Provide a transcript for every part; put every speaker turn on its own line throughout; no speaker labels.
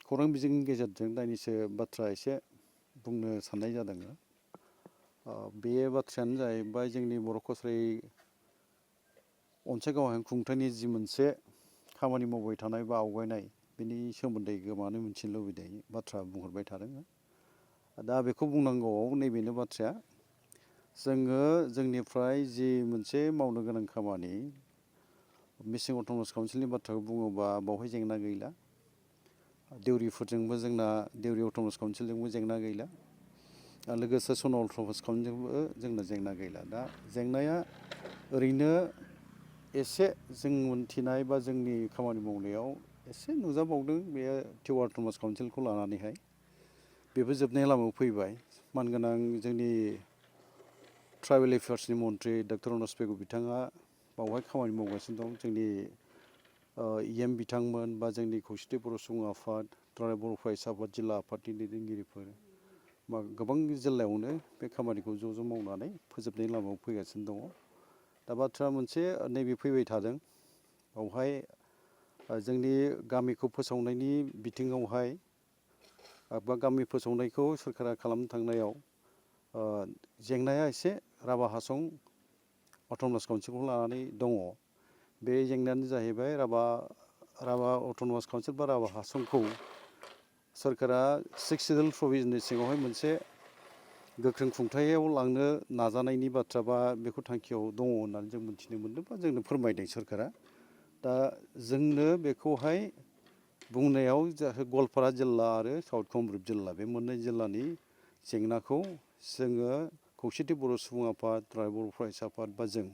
खौरां बिजोंनि गेजेरजों दाइनैसो बाथ्रा एसे बुंनो साननाय जादों। बे बाथ्रायानो जाहैबाय जोंनि बर' कसारी अनसाय गावहायन खुंथायनि जि मोनसे खामानि मावबाय थानाय बा आवगायनाय बेनि सोमोन्दै गोबाङानो मिथिनो लुबैनाय बाथ्रा बुंहरबाय थादों। दा बेखौ बुंनांगौआव नैबेनो बाथ्राया जोङो जोंनिफ्राय जि मोनसे मावनो गोनां खामानि मिसिं अट'नमास काउन्सिलनि बाथ्राखौ बुङोबा बावहाय जेंना गैला। देउरिफोरजोंबो जोंना देउरि अट'नमास काउन्सिलजोंबो जेंना गैला। लोगोसे सनाल अट'नमास काउन्सिलजोंबो जोंना जेंना गैला। दा जेंनाया ओरैनो एसे जों मोनथिनाय बा जोंनि खामानि मावनायाव एसे नुजाबावदों बेयो टिवा अट'नमास काउन्सिलखौ लानानैहाय बेबो जोबनाय लामायाव फैबाय। मानगोनां जोंनि ट्राइबेल एफेयार्सनि मन्थ्रि डक्टर अनुज पेगु बिथाङा बावहाय खामानि मावगासिनो दं। जोंनि EM बिथांमोन बा जोंनि खौसेथि बर' सुबुं आफाद दुलाराय बर' फरायसा आफाद जिल्ला आफादनि दैदेनगिरिफोर बा गोबां जिल्लायावनो बे खामानिखौ ज' मावनानै फोजोबनायनि लामायाव फैगासिनो दङ। दा बाथ्रा मोनसे नैबे फैबाय थादों बावहाय जोंनि गामिखौ फोसावनायनि बिथिङावहाय बा गामि फोसावनायखौ सोरखारा खालामनो थांनायाव जेंनाया एसे राभा हासं अट'नमास काउन्सिलखौ लानानै दङ। बे जेंनायानो जाहैबाय राभा अट'नमास काउन्सिल बा राभा हासंखौ सोरखारा 6 सिडुल प्रभिजननि सिङावहाय मोनसे गोख्रों खुंथायाव लांनो नाजानायनि बाथ्रा बा बेखौ थांखियाव दङ होननानै जों मिथिनो मोन्दों बा जोंनो फोरमायदों सोरखारा। दा जोंनो बेखौहाय बुंनायाव गवालपारा जिल्ला आरो साउथ कामरुप जिल्ला बे मोननै जिल्लानि जेंनाखौ जोङो खौसेथि बर' सुबुं आफाद दुलाराय बर' फरायसा आफाद बा जों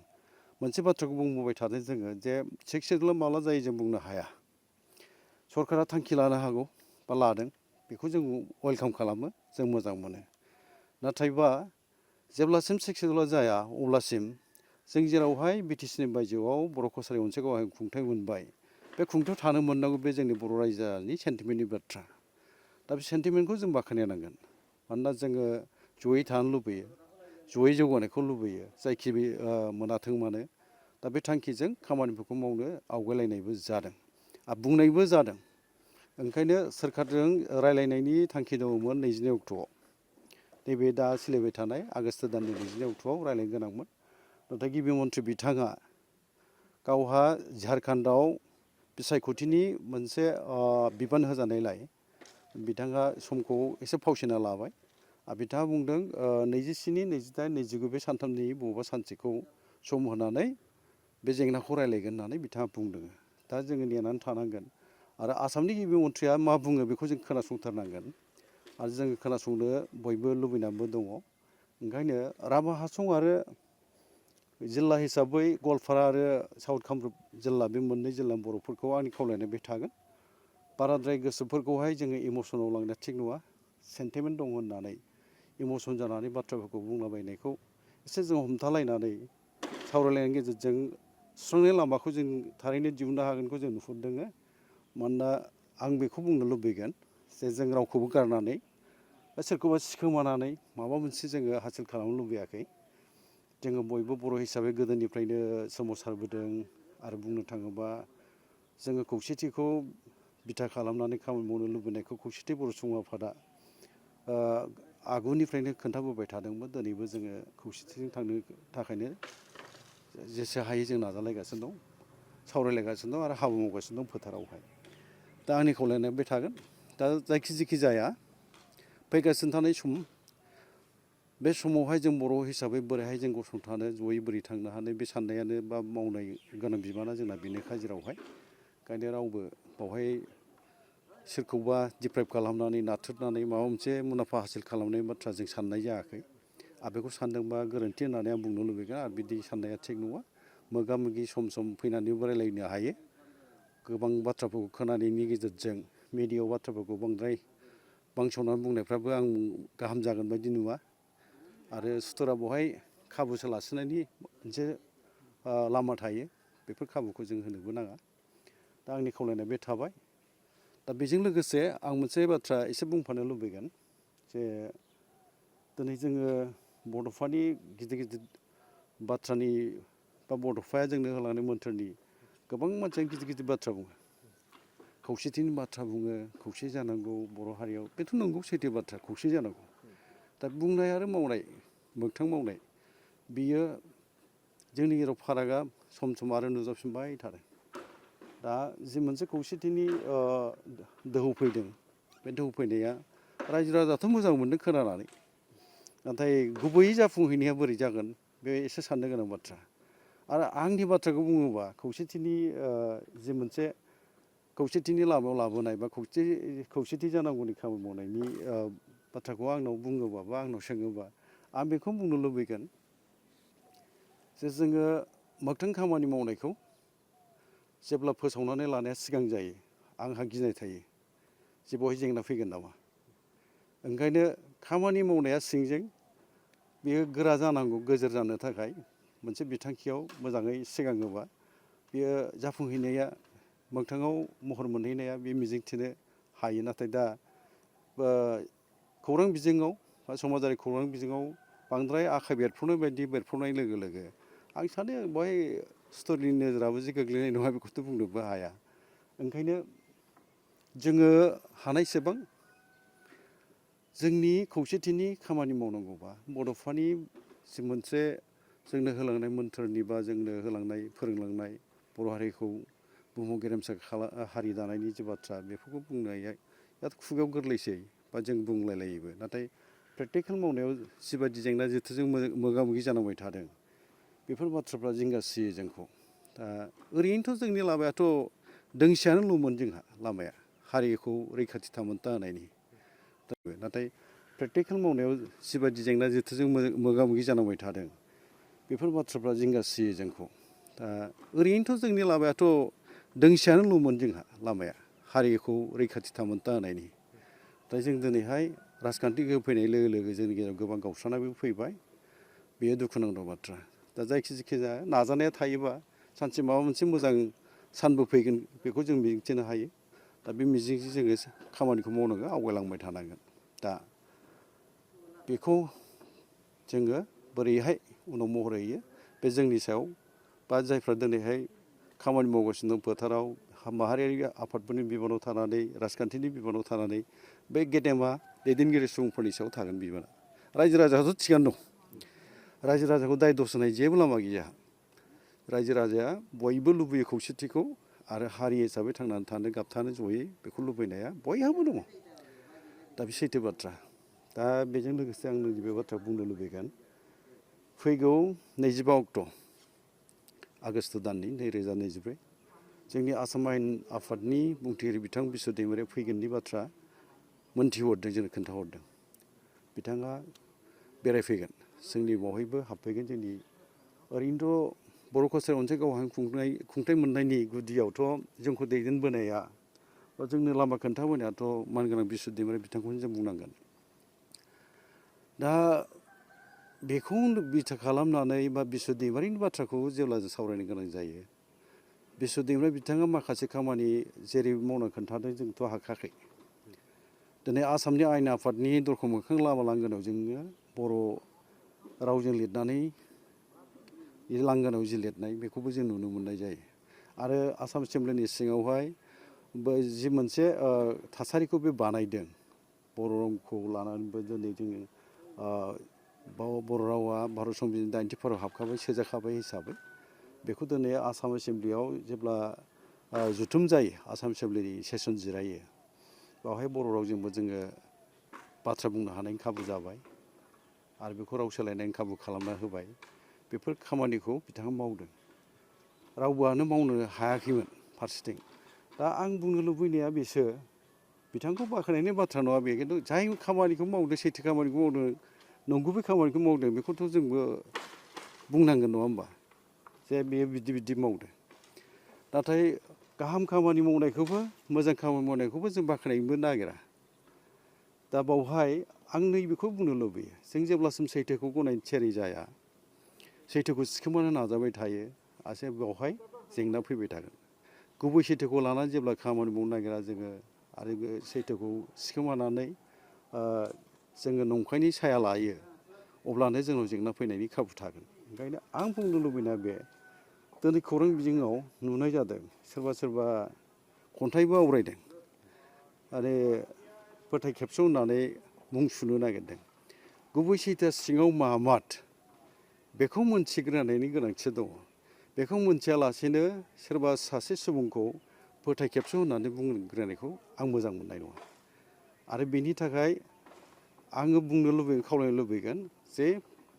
मोनसे बाथ्राखौ बुंबोबाय थादों जोङो जे 6 सिडुला माला जायो जों बुंनो हाया। सरकारा थांखि लानो हागौ बा लादों बेखौ जों वेलकाम खालामो, जों मोजां मोनो। नाथायबा जेब्लासिम 6 सिडुला जाया अब्लासिम जों जेरावहाय BTCनि बायजोआव बर' कसारी अनसाय गावहायन खुंथाय मोनबाय बे खुंथायाव थानो मोननांगौ बे जोंनि बर' रायजोनि सेन्टिमेन्टनि बाथ्रा। दा बे सेन्टिमेन्टखौ जों बाख्नायनांगोन। मानोना जोङो जयै थानो लुबैयो, जयै जौगानायखौ लुबैयो जायखि मोनाथों मानो। दा बे थांखिजों खामानिफोरखौ मावनो आवगायलायनायबो जादों आरो बुंनायबो जादों। ओंखायनो सोरखारजों रायलायनायनि थांखि दङमोन 22 अक्ट'आव। नैबे दा सोलिबाय थानाय आगष्ट दाननि 22 अक्ट'आव रायलायनो गोनांमोन। नाथाय गिबि मन्थ्रि बिथाङा गावहा झारखन्डआव बिसायख'थिनि मोनसे बिबान होजानायलाय बिथाङा समखौ एसे फावसायना लाबाय। आरो बिथाङा बुंदों 27, 28, 29 बे सानथामनि बबेबा सानसेखौ सम होनानै बे जेंनाखौ रायलायगोन होननानै बिथाङा बुंदों। दा जोङो नेनानै थानांगोन आरो आसामनि गिबि मन्थ्रिया मा बुङो बेखौ जों खोनासंथारनांगोन आरो जोङो खोनासंनो बयबो लुबैनानैबो दङ। ओंखायनो राभा हासं आरो जिल्ला हिसाबै गवालपारा आरो साउथ कामरुप जिल्ला बे मोननै जिल्लानि बर'फोरखौ आंनि खावलायनाय बे थागोन। बाराद्राय गोसोफोरखौहाय जोङो इमसनाव लांनाया थिग नङा। सेन्टिमेन्ट दं होननानै इमसन जानानै बाथ्राफोरखौ बुंलाबायनायखौ एसे जों हमथालायनानै सावरायलायनायनि गेजेरजों सुस्रांनाय लामाखौ जों थारैनो दिहुननो हागोनखौ जों नुहुरदों। मानोना आं बेखौ बुंनो लुबैगोन जे जों रावखौबो गारनानै बा सोरखौबा सिखोमानानै माबा मोनसे जोङो हासिल खालामनो लुबैयाखै। जोङो बयबो बर' हिसाबै गोदोनिफ्रायनो सोमावसारबोदों आरो बुंनो थाङोबा जोङो खौसेथिखौ बिथा खालामनानै खामानि मावनो लुबैनायखौ खौसेथि बर' सुबुं आफादा आगुनिफ्रायनो खोन्थाबोबाय थादोंमोन। दिनैबो जोङो खौसेथिजों थांनो थाखायनो जेसे हायो जों नाजालायगासिनो दं, सावरायलायगासिनो दं आरो हाबा मावगासिनो दं फोथारावहाय। दा आंनि खावलायनाया बे थागोन। दा जेखि जाया फैगासिनो थानाय सम बे समावहाय जों बर' हिसाबै बोरैहाय जों गसंथानो जयै बोरै थांनो हानो बे साननायानो बा मावनाय गोनां बिबाना जोंना बेनोखा जेरावहाय। ओंखायनो रावबो बावहाय सोरखौबा दिप्राइभ खालामनानै नाथ्रोदनानै माबा मोनसे मुलाम्फा हासिल खालामनाय बाथ्रा जों साननाय जायाखै। आरो बेखौ सानदोंबा गोरोन्थि होननानै आं बुंनो लुबैगोन आरो बिदि साननाया थिग नङा। मोगा मोगि सम फैनानैबो रायलायनो हायो। गोबां बाथ्राफोरखौ खोनानायनि गेजेरजों मिडियायाव बाथ्राफोरखौ बांद्राय बांसावनानै बुंनायफ्राबो आं गाहाम जागोन बायदि नुवा। आरो सुथुरा बेवहाय खाबु सोलासिनायनि मोनसे लामा थायो। बेफोर खाबुखौ जों होनोबो नाङा। दा आंनि खावलायनाया बे थाबाय। दा बेजों लोगोसे आं मोनसे बाथ्रा एसे बुंफानो लुबैगोन जे दिनै जोङो बड'फानि गिदिर बाथ्रानि बा बड'फाया जोंनो होलांनाय मोन्थोरनि गोबां मानसिया गिदिर बाथ्रा बुङो। खौसेथिनि बाथ्रा बुङो, खौसे जानांगौ बर' हारियाव, बेथ' नंगौ सैथो बाथ्रा, खौसे जानांगौ। दा बुंनाय आरो मावनाय, मोगथां मावनाय, बियो जोंनि गेजेराव फारागा सम सम आरो नुजाफिनबाय थादों। दा जि मोनसे खौसेथिनि दोहौ फैदों, बे दोहौ फैनाया रायजो राजायाथ' मोजां मोनदों खोनानानै, नाथाय गुबैयै जाफुंहैनाया बोरै जागोन बे एसे साननो गोनां बाथ्रा। आरो आंनि बाथ्राखौ बुङोबा खौसेथिनि जि मोनसे खौसेथिनि लामायाव लाबोनाय बा खौसेथि जानांगौनि खामानि मावनायनि बाथ्राखौ आंनाव बुङोबा बा आंनाव सोङोबा आं बेखौ बुंनो लुबैगोन जे जोङो मोगथां खामानि मावनायखौ जेब्ला फोसावनानै लानाया सिगां जायो, आंहा गिनाय थायो जे बेवहाय जेंना फैगोन नामा। ओंखायनो खामानि मावनाया सिंजों बेयो गोरा जानांगौ गोजोर जानो थाखाय मोनसे बिथांखियाव मोजाङै सिगाङोबा बेयो जाफुंहैनाया मोगथाङाव महर मोनहैनाया बे मिजिंथिनो हायो। नाथाय दा खौरां बिजोङाव बा समाजारि खौरां बिजोङाव बांद्राय आखाइ बेरफ्रुनाय बायदि बेरफ्रुनाय लोगो लोगो आं सानो बेवहाय स्ट'रिनि नोजोराबो जे गोग्लैनाय नङा बेखौथ' बुंनोबो हाया। ओंखायनो जोङो हानायसेबां जोंनि खौसेथिनि खामानि मावनांगौबा बड'फानि जि मोनसे जोंनो होलांनाय मोन्थोरनि बा जोंनो होलांनाय फोरोंलांनाय बर' हारिखौ बुहुमाव गेरेमसा हारि दानायनि जे बाथ्रा बेफोरखौ बुंनाया खुगायाव गोरलैसै बा जों बुंलायलायोबो, नाथाय प्रेक्टिकेल मावनायाव जिबायदि जेंना जेथोजों मोगा मोगि जानांबाय थादों बेफोर बाथ्राफ्रा जिंगासियो जोंखौ। दा ओरैनोथ' जोंनि लामायाथ' दोंसेयानोल'मोन जोंहा लामाया हारिखौ रैखाथि थामोन्था होनायनि, नाथाय प्रेक्टिकेल मावनायाव जिबायदि जेंना जेथोजों मोगा मोगि जानांबाय थादों बेफोर बाथ्राफ्रा जिंगासियो जोंखौ। दा ओरैनोथ' जोंनि लामायाथ' दोंसेयानोल'मोन जोंहा लामाया हारिखौ रैखाथि थामोन्था होनायनि। दा जों दिनैहाय राजखान्थि गोहो फैनाय लोगो लोगो जोंनि गेजेराव गोबां गावस्रानायबो फैबाय, बेयो दुखुनांथाव बाथ्रा। दा जायखि जाया नाजानाया थायोबा सानसे माबा मोनसे मोजां सानबो फैगोन बेखौ जों मिजिंथिनो हायो। दा बे मिजिंजों जोङो खामानिखौ मावनांगोन, आवगायलांबाय थानांगोन। दा बेखौ जोङो बोरैहाय उनाव महर होयो बे जोंनि सायाव बा जायफ्रा दिनैहाय खामानि मावगासिनो दं फोथाराव माहारियारि आफादफोरनि बिबानाव थानानै राजखान्थिनि बिबानाव थानानै बे गेदेमा दैदेनगिरि सुबुंफोरनि सायाव थागोन बिबाना। रायजो राजायाथ' थिगानो दं, रायजो राजाखौ दाय दस होनाय जेबो लामा गैया। रायजो राजाया बयबो लुबैयो खौसेथिखौ आरो हारि हिसाबै थांनानै थानो गाबथानो जयै बेखौ लुबैनाया बयहाबो दङ। दा बे सैथो बाथ्रा। दा बेजों लोगोसे आं नैबे बाथ्राखौ बुंनो लुबैगोन, फैगौ 25 अक्ट' आगष्ट दाननि 2024 जोंनि आसाम आयेन आफादनि बुंथिगिरि बिथां बिश्व दैमारिया फैगोननि बाथ्रा मोनथिहरदों, जोंनो खोन्थाहरदों। बिथाङा बेरायफैगोन, जोंनि बावहायबो हाबफैगोन। जोंनि ओरैनोथ' बर' कालचार मोनसे गावहां खुंथाइ मोननायनि गुदियावथ' जोंखौ दैदेनबोनाया बा जोंनो लामा खोन्थाबोनायाथ' मानगोनां बिश्व दैमारि बिथांखौनो जों बुंनांगोन। दा बेखौ बिथा खालामनानै बा बिश्व दैमारिनि बाथ्राखौ जेब्ला जों सावरायनो गोनां जायो, बिश्व दैमारि बिथाङा माखासे खामानि जेरै मावनो खोन्थादों जोंथ' हाखायाखै। दिनै आसामनि आयेन आफादनि दरखं मोखां लामा लांगोनायाव जोङो बर' रावजों लिरनानै लांगोनायाव जि लिरनाय बेखौबो जों नुनो मोननाय जायो। आरो आसाम एसेमब्लिनि सिङावहाय जि मोनसे थासारिखौ बे बानायदों, बर' रावखौ लानानैबो दिनै जोङो बर' रावा भारत संबिजिरनि 80 फारियाव हाबखाबाय, सोजाखाबाय हिसाबै बेखौ दिनै आसाम एसेमब्लियाव जेब्ला जथुम जायो, आसाम एसेमब्लिनि सेसन जिरायो, बेवहाय बर' रावजोंबो जोङो बाथ्रा बुंनो हानायनि खाबु जाबाय आरो बेखौ राव सोलायनायनि खाबु खालामना होबाय। बेफोर खामानिखौ बिथाङा मावदों, रावबोआनो मावनो हायाखैमोन फारसेथिं। दा आं बुंनो लुबैनाया बेसो, बिथांखौ बाख्नायनायनि बाथ्रा नङा बे, खिन्थु जाय खामानिखौ मावदों सैथो खामानिखौ मावदों नंगुबै खामानिखौ मावदों बेखौथ' जोंबो बुंनांगोन नङा होमबा, जे बेयो बिदि मावदों। नाथाय गाहाम खामानि मावनायखौबो मोजां खामानि मावनायखौबो जों बाख्नायनोबो नागिरा। दा बावहाय आं नैबेखौ बुंनो लुबैयो, जों जेब्लासिम सैथोखौ गनायनो थियारि जाया, सैथोखौ सिखोमानो नाजाबाय थायो, आसे बेवहाय जेंना फैबाय थागोन। गुबै सैथोखौ लानानै जेब्ला खामानि मावनो नागिरा जोङो आरो सैथोखौ सिखोमानानै जोङो नंखायनि साया लायो, अब्लानो जोंनाव जेंना फैनायनि खाबु थागोन। ओंखायनो आं बुंनो लुबैनाया बे, दिनै खौरां बिजोङाव नुनाय जादों सोरबा खन्थाइबो आवरायदों आरो फोथाय खेबस' होननानै मुं सुनो नागिरदों। गुबै सैथो सिङाव मामाद बेखौ मोनथिग्रोनायनि गोनांथि दङ। बेखौ मोनथियालासेनो सोरबा सासे सुबुंखौ फोथाय खेबस' होननानै बुंग्रोनायखौ आं मोजां मोननाय नङा। आरो बेनि थाखाय आङो बुंनो लुबैगोन, खावलायनो लुबैगोन जे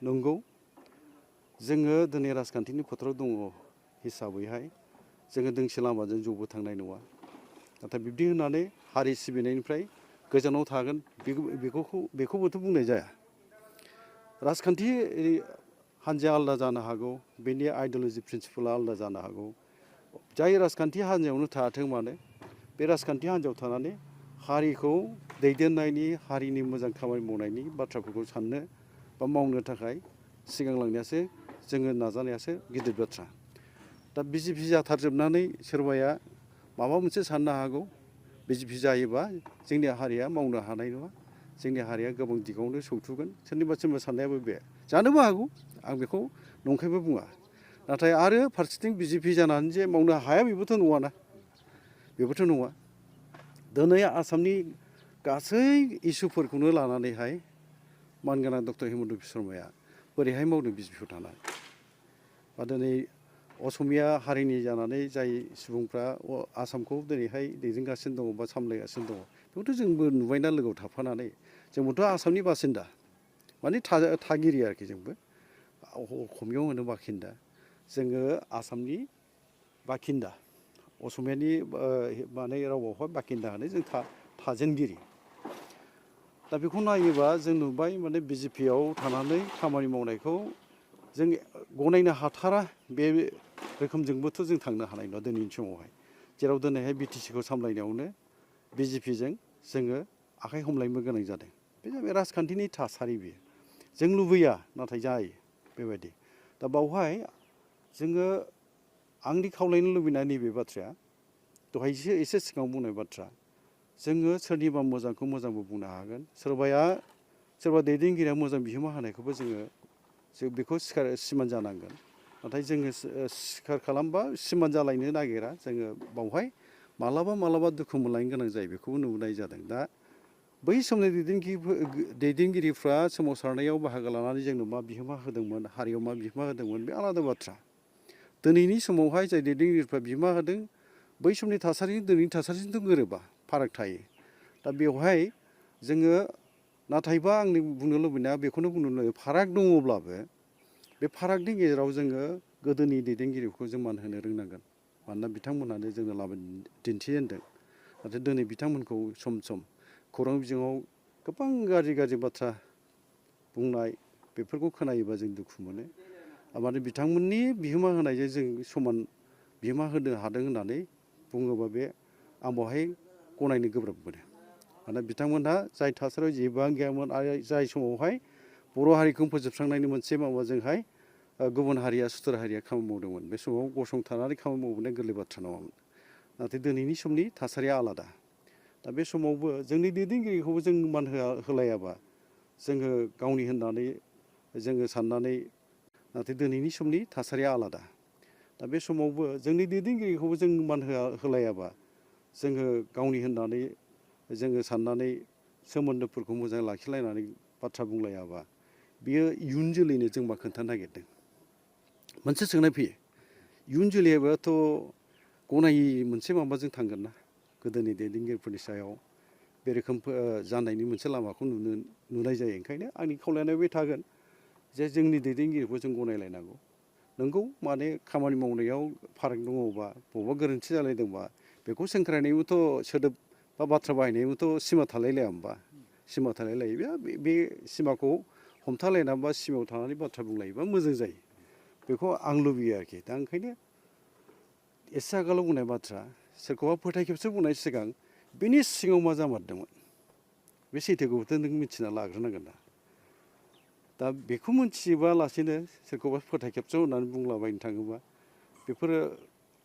नंगौ जोङो दिनै राजखान्थिनि फोथाराव दङ हिसाबैहाय जोङो दोंसे लामाजों ज'बो थांनाय नङा। नाथाय बिब्दि होननानै हारि सिबिनायनिफ्राय गोजानाव थागोन बेखौबोथ' बुंनाय जाया। राजखान्थि हान्जाया आलादा जानो हागौ, बेनि आइडिय'लजि प्रिन्सिपाला आलादा जानो हागौ। जाय राजखान्थि हान्जायावनो थायाथों मानो बे राजखान्थि हान्जायाव थानानै हारिखौ दैदेननायनि, हारिनि मोजां खामानि मावनायनि बाथ्राफोरखौ साननो बा मावनो थाखाय सिगांलांनायासो जोङो नाजानायासो गिदिर बाथ्रा। दा बिजेपि जाथारजोबनानै सोरबाया माबा मोनसे साननो हागौ, बिजेपि जायोबा जोंनि हारिया मावनो हानाय नङा, जोंनि हारिया गोबां दिगावनो सौथुगोन, सोरनिबा साननायाबो बे जानोबो हागौ। आं बेखौ नंखायबो बुङा। नाथाय आरो फारसेथिं बिजेपि जानानै जे मावनो हाया बेबोथ' नङाना, बेबोथ' नङा। दिनै आसामनि गासै इसुफोरखौनो लानानैहाय मानगोनां डक्टर हिमन्त बिश्व शर्माया बोरैहाय मावदों बिजेपियाव थानानै। बा दिनै असमिया हारिनि जानानै जाय सुबुंफ्रा आसामखौ दिनैहाय दैदेनगासिनो दङ बा सामलायगासिनो दङ, बेखौथ' जोंबो नुबायना लोगोआव थाफानानै। जोंबोथ' आसामनि बासिन्दा, माने थागिरि आरोखि जोंबो। असमियाव होनो बाखिन्दा, जोङो आसामनि बाखिन्दा। असमियानि माने रावआवहाय बाखिन्दा होनो, जों थाजेनगिरि। दा बेखौ नायोबा जों नुबाय माने बिजेपियाव थानानै खामानि मावनायखौ जों गनायनो हाथारा। बे रोखोमजोंबोथ' जों थांनो हानाय नङा दिनैनि समावहाय, जेराव दिनैहाय बिटिसिखौ सामलायनायावनो बिजेपिजों जोङो आखाइ हमलायनो गोनां जादों। बे जाबाय राजखान्थिनि थासारि। बेयो जों लुबैया नाथाय जायो बेबायदि। दा बावहाय जोङो आंनि खावलायनो लुबैनाय नैबे बाथ्राया दहायसो एसे सिगाङाव बुंनाय बाथ्रा, जोङो सोरनिबा मोजांखौ मोजांबो बुंनो हागोन, सोरबा दैदेनगिरिया मोजां बिहोमा होनायखौबो जों बेखौ सिमान जानांगोन। नाथाय जोङो सिखार खालामबा सिमान जालायनो नागिरा, जोङो बावहाय मालाबा दुखु मोनलायनो गोनां जायो, बेखौबो नुनाय जादों। दा बै समनि दैदेनगिरिफ्रा सोमावसारनायाव बाहागो लानानै जोंनो मा बिहोमा होदोंमोन, हारियाव मा बिहोमा होदोंमोन, बे आलादा बाथ्रा। दिनैनि समावहाय जाय दैदेनगिरिफ्रा बिहोमा होदों, बै समनि थासारि दिनैनि थासारिजोंथ' गोरोबा, फाराग थायो। दा बेवहाय जोङो नाथायबा आंनि बुंनो लुबैनाया बेखौनो बुंनो लुबैयो, फाराग दङब्लाबो बे फारागनि गेजेराव जोङो गोदोनि दैदेनगिरिखौ जों मान होनो रोंनांगोन। मानोना बिथांमोनहानो जोंनो लामा दिन्थिजेनदों। नाथाय दिनै बिथांमोनखौ सम सम खौरां बिजोङाव गोबां गाज्रि बाथ्रा बुंनाय बेफोरखौ खोनायोबा जों दुखु मोनो। माने बिथांमोननि बिहोमा होनायजों जों समान बिहोमा होनो हादों होननानै बुङोबा बे आं बेवहाय गनायनो गोब्राब मोनो। मानोना बिथांमोनहा जाय थासारियाव जेबो गैयामोन आरो जाय समावहाय बर' हारिखौ फोजोबस्रांनायनि मोनसे माबाजोंहाय गुबुन हारिया सुथुर हारिया खामानि मावदोंमोन, बे समाव गसंथानानै खामानि मावबोनाया गोरलै बाथ्रा नङामोन। नाथाय दिनैनि समनि थासारिया आलादा। दा बे समावबो जोंनि दैदेनगिरिखौबो जों मान होलायाबा, जोङो गावनि होननानै जोङो साननानै, नाथाय दिनैनि समनि थासारिया आलादा। दा बे समावबो जोंनि दैदेनगिरिखौबो जों मान होलायाबा, जोङो गावनि होननानै जोङो साननानै सोमोन्दोफोरखौ मोजां लाखिलायनानै बाथ्रा बुंलायाबा, बियो इयुन जोलैनो जों मा खोन्थानो नागिरदों। मोनसे सोंनाय फैयो, इयुन जोलैयाबोथ' गनायि मोनसे माबाजों थांगोन ना। गोदोनि दैदेनगिरिफोरनि सायाव बे रोखोम जानायनि मोनसे लामाखौ नुनाय जायो। ओंखायनो आंनि खावलायनाया बे थागोन जे जोंनि दैदेनगिरिखौ जों गनायलायनांगौ। नंगौ, माने खामानि मावनायाव फाराग दङबा, बबेबा गोरोन्थि जालायदोंबा, बेखौ सोंख्रायनायबोथ' सोदोब बा बाथ्रा बाहायनायबोथ' सिमा थालायलाया होमबा, सिमा थालायलायोबा बे सिमाखौ हमथालायना बा सिमायाव थानानै बाथ्रा बुंलायोबा मोजां जायो। बेखौ आं लुबैयो आरोखि। दा ओंखायनो एसे आगोलाव बुंनाय बाथ्रा, सोरखौबा फोथाय खेबस' बुंनायनि सिगां बेनि सिङाव मा जामारदोंमोन, बे सैथोखौथ' नों मिथिना लाग्रोनांगोन ना। दा बेखौ मिथियोबालासेनो सोरखौबा फोथाय खेबस' होननानै बुंलाबायनो थाङोबा, बेफोरो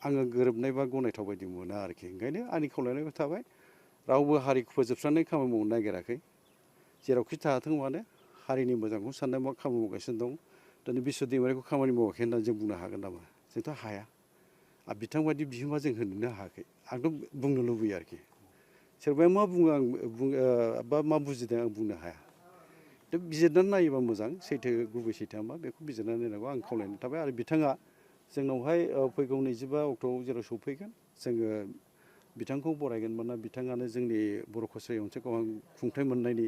आङो गोरोबनाय बा गनायथाव बायदि मोना आरोखि। ओंखायनो आंनि खावलायनायबो थाबाय, रावबो हारिखौ फोजोबस्रांनाय खामानि मावनो नागिराखै। जेरावखि थायाथों मानो हारिनि मोजांखौ साननाय मा खामानि मावगासिनो दं। दिनै बिश्व दैमारिखौ खामानि मावाखै होननानै जों बुंनो हागोन नामा? जोंथ' हाया। बिथांबादि बिहोमा जों होनोनो हायाखै आंथ' बुंनो लुबैयो आरोखि सोरबाया मा बुङो आं बा मा बुजिदों आं बुंनो हाया दा बिजिरनानै नायोबा मोजां सैथो गुबै सैथोआ मा बेखौ बिजिरनानै नायनांगौ आं खावलायनाय थाबाय आरो बिथाङा जोंनावहाय फैगौ 25 अक्ट'आव जेराव सौफैगोन जोङो बिथांखौ बरायगोन मानोना बिथाङानो जोंनि बर' कसारि ओनसोलखौ खुंथाइ मोननायनि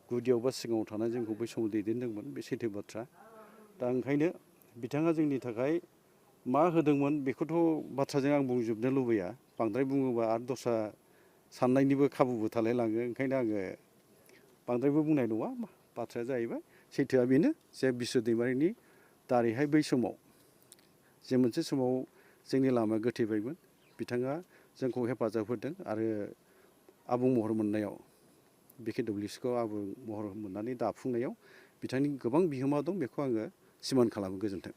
गुदियाव बा सिगाङाव थानानै जोंखौ बै समाव दैदेनदोंमोन बे सैथो बाथ्रा दा ओंखायनो बिथाङा जोंनि थाखाय मा होदोंमोन बेखौथ' बाथ्राजों आं बुंजोबनो लुबैया बांद्राय बुङोबा आरो दस्रा साननायनिबो खाबुबो थालायलाङो ओंखायनो आङो बांद्रायबो बुंनाय नङा बाथ्राया जाहैबाय सैथोआ बेनो जे बिश्व दैमारिनि दारैहाय बै समाव जे मोनसे समाव जोंनि लामाया गोथेबायमोन बिथाङा जोंखौ हेफाजाब होदों आरो आबुं महर मोननायाव BKWCखौ आबुं महर मोननानै दाफुंनायाव बिथांनि गोबां बिहोमा दं बेखौ आङो सिमान खालामो गोजोन्थों